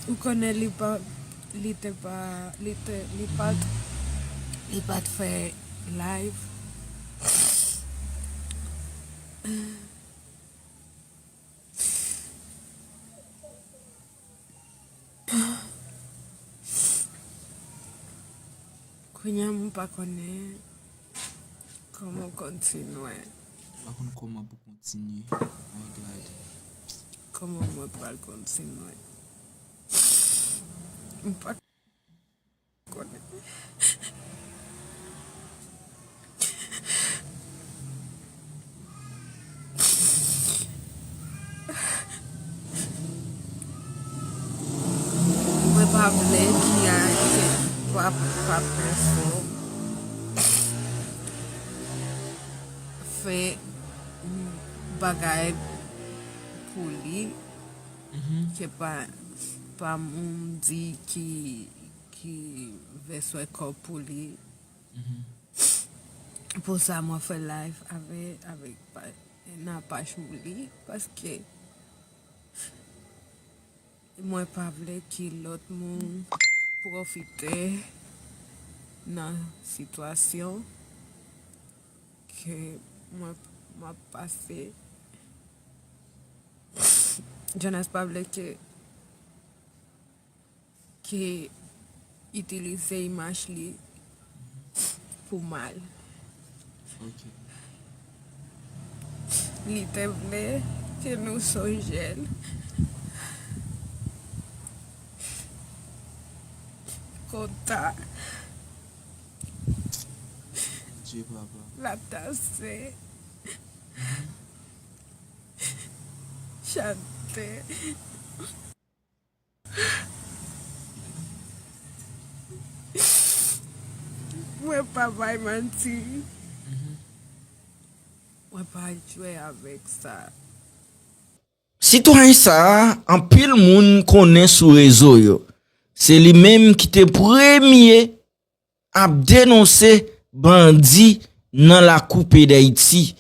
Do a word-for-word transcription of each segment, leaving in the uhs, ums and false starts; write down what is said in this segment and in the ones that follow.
Ou konnen li pa, li te pa, li te, li pa t, li pa t fè live. Kounye a m pa konnen kòman kontinye. M pa konn kòman pou kontinye. My God. Kòman mwen pral kontinye? M pa konnen. Mwen pa vle ki a ke pa pa pèfòm fè bagay pou li, ke pa pa moun di ki ki vèswè kò pou li. Pou sa mwen fè live avè avèk pa nan paj pou li, paske mwen pa vle ki lòt moun pwofite nan sitwasyon ke mwen m ap pase. Jonas pa vle ke ke itilize imaj li pou mal. Li te vle ke nou sonje l kontan. L ap danse, chante. Mwen pa bay manti. Mwen pa jwe avèk sa. Sitwayen sa a, anpil moun konnen sou rezo yo. Se li menm ki te premye ap denonse bandi nan lakou peyi Dayiti,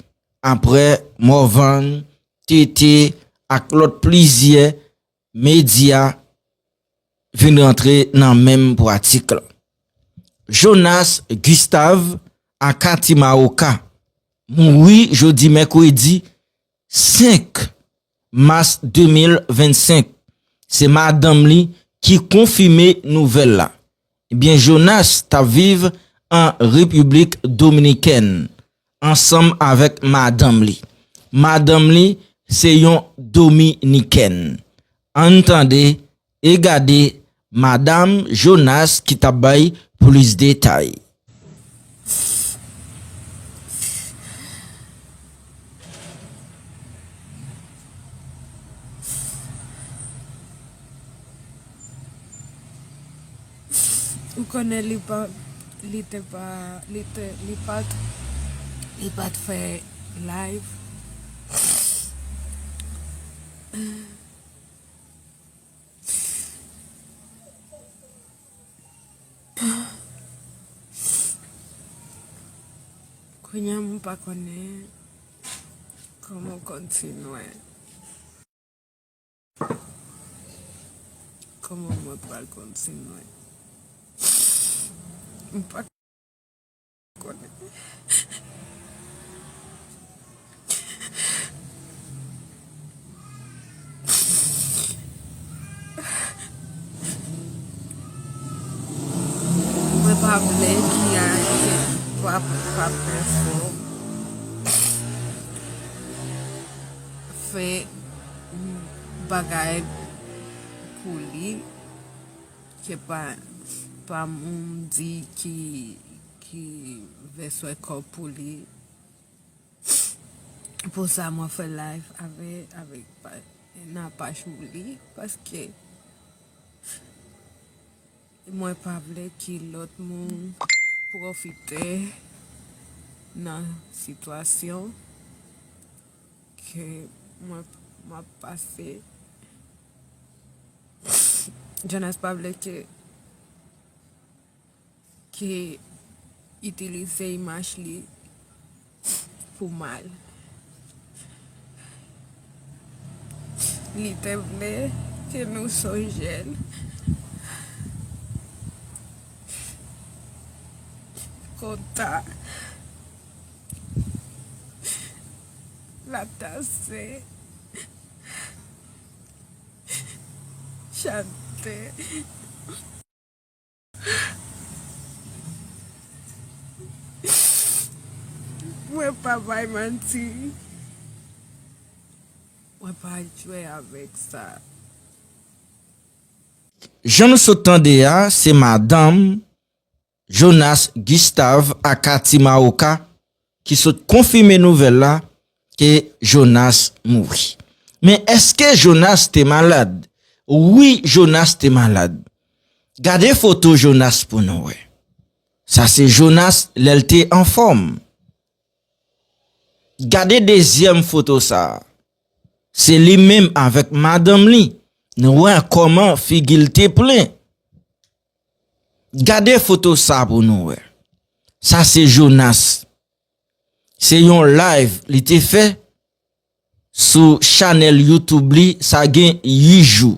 apre Morvan, T T ak lòt plizyè medya vin rantre nan menm pratik la. Jonas Gustave, aka Ti Mawoka, mouri jodi mèkredi senk mas de mil vennsenk. Se madanm li ki konfime nouvèl la. Ebyen, Jonas t ap viv an Repiblik Dominikèn ansanm avèk madanm li. Madanm li se yon Dominikèn. Ann tande e gade Madam Jonas ki t ap bay plis detay. Ou konnen li pa, li te pa, li te, li pa t, li pa t fè live. Kounye a m pa konnen kòman kontinye. Kòman mwen pral kontinye? M pa konnen. Mwen pa vle ki a ke pa pa pèfòm fè bagay pou li ke pa pa moun di ki ki vèswè kò pou li. Pou sa mwen fè live avè avèk pa nan paj pou li, paske mwen pa vle ki lòt moun pwofite nan sitwasyon ke mwen m ap pase. Jonas pa vle ke ke itilize imaj li pou mal. Li te vle Ke nou sonje l. Kontan. Latase. Chante. Mwen pa bay manti. Mwen pa jwe avèk sa. Jan nou sot tande a, se madanm Jonas Gustave aka Ti Mawoka ki sot konfime nouvèl la ke Jonas mouri. Men èske Jonas te malad? Wi, Jonas te malad. Gade foto Jonas pou nou wè. Sa se Jonas lè l te anfòm. Gade dezyèm foto sa a. Se li menm avèk madanm li. Nou wè kòman figi l te plen. Gade foto sa pou nou wè. Sa se Jonas. Se yon live li te fè sou chanèl YouTube li, sa gen uit jou.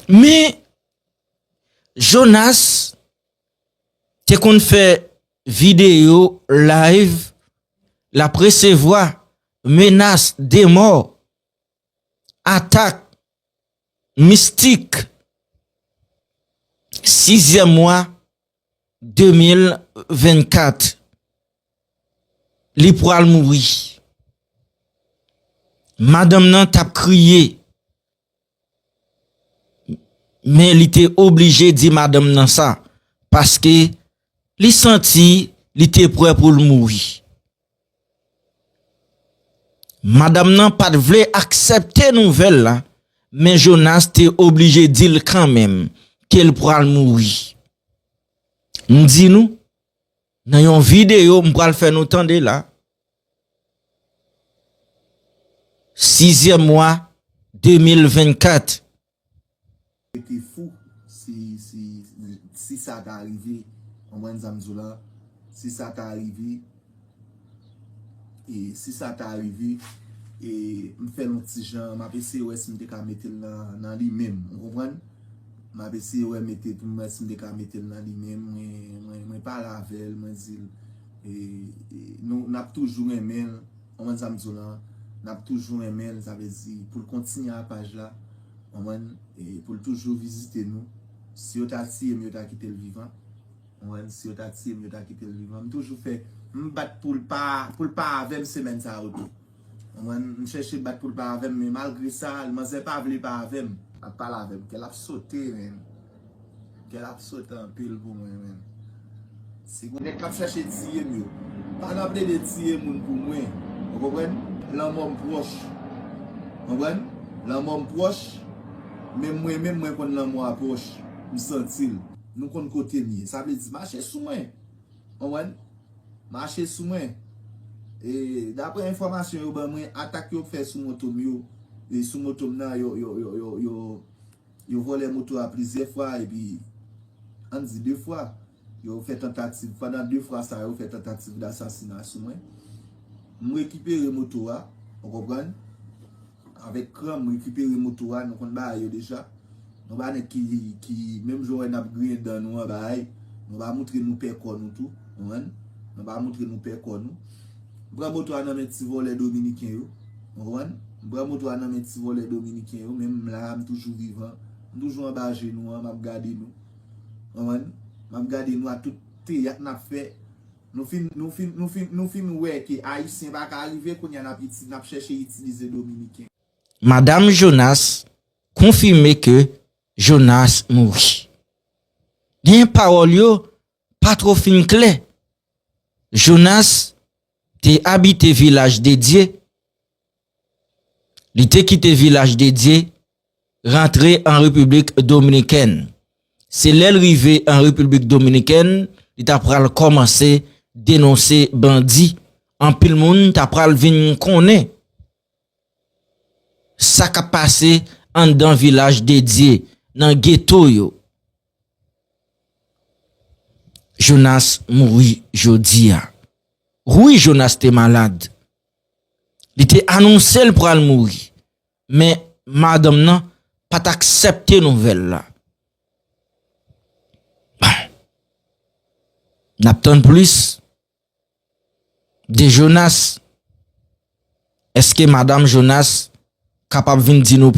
Men Jonas te konn fè videyo live, l ap resevwa menas de mò, atak mistik. Sizyèm mwa de mil vennkat, li pral mouri. Madanm nan t ap kriye, men li te oblije di madanm nan sa, paske li santi li te prè pou l mouri. Madanm nan pa t vle aksepte nouvèl la, men Jonas te oblije di l kanmenm ke l pral mouri. M di nou, nan yon videyo m pral fè nou tande la, sizyèm mwa de mil vennkat. Rete fou si, si, si sa ta rive. Konprann sa m di w la? Si sa ta rive, e si sa ta rive, e m fè l yon ti jan, m ap eseye wè si m te ka mete l nan, nan li menm. Ou konprann? M ap eseye wè mete pou m wè si m te ka mete l nan li menm. Mwen, mwen, mwen pale avè l, mwen di l, e, e, nou, n ap toujou renmen l. Konprann sa m di w la? N ap toujou renmen l, sa vle di pou l kontinye a paj la. Konprann? E pou l toujou vizite nou. Si yo ta tiye m, yo ta kite l vivan. Konprann? Si yo ta tiye m, yo ta kite l vivan. M toujou fè, m bat pou l pa, pou l pa avè m semèn sa yo tou. Konprann? M chèche bat pou l pa avè m, men malgre sa, manzè pa vle pa avè m. Ap pale avè m, kè l ap sote, menn. Kè l ap sote anpil pou mwen, menn. Si gon nèg k ap chèche tiye m yo, pa nan plede tiye moun pou mwen. Ou konprann? Lanmò m pwòch. Konprann? Lanmò m pwòch. Men mwen menm, mwen konn lanmò a pwòch. M santi l. Nou konn kote m ye. Sa vle di, mache sou mwen. Konprann? Mache sou mwen. E, daprè enfòmasyon yo ban mwen, atak yo fè sou moto m yo, e sou moto m nan, yo, yo, yo, yo, yo, yo vòlè moto a plizyè fwa, epi, ann di de fwa, yo fè tantativ, pandan de fwa sa yo fè tantativ dasasina sou mwen. M rekipere moto a, ou konprann? Avèk kran, m rekipere moto a, nou konn bagay yo deja. Nou pa nèg ki, ki, menm jan w wè n ap griyen dan nou an bagay, nou pa moutre nou pè kò nou tou, konprann? Nou pa moutre nou pè kò nou. M pran moto a nan men ti vòlè dominiken yo, konprann? M pran moto a nan men ti vòlè dominiken yo, men m la, m toujou vivan. M toujou anba je nou an, m ap gade nou. Konprann? M ap gade nou a tout teyat n ap fè. Nou fin, nou fin, nou fin, nou fin wè ke Ayisyen pa ka rive, kounye a n ap iti-, n ap chèche itilize Dominiken. Madanm Jonas konfime ke Jonas mouri. Men pawòl yo pa twò fin klè. Jonas te abite Vilaj de Dye. Li te kite Vilaj de Dye, rantre an Repiblik Dominikèn. Se lè l rive an Repiblik Dominikèn, li ta pral kòmanse denonse bandi. Anpil moun ta pral vin konnen sa k ap pase anndan Vilaj de Dye, nan geto yo. Jonas mouri jodi a. Wi, Jonas te malad. Li te anonse l pral mouri. men madanm nan pa t aksepte nouvèl la. Bon. N ap tann plis de Jonas. Èske madanm Jonas kapab vin di nou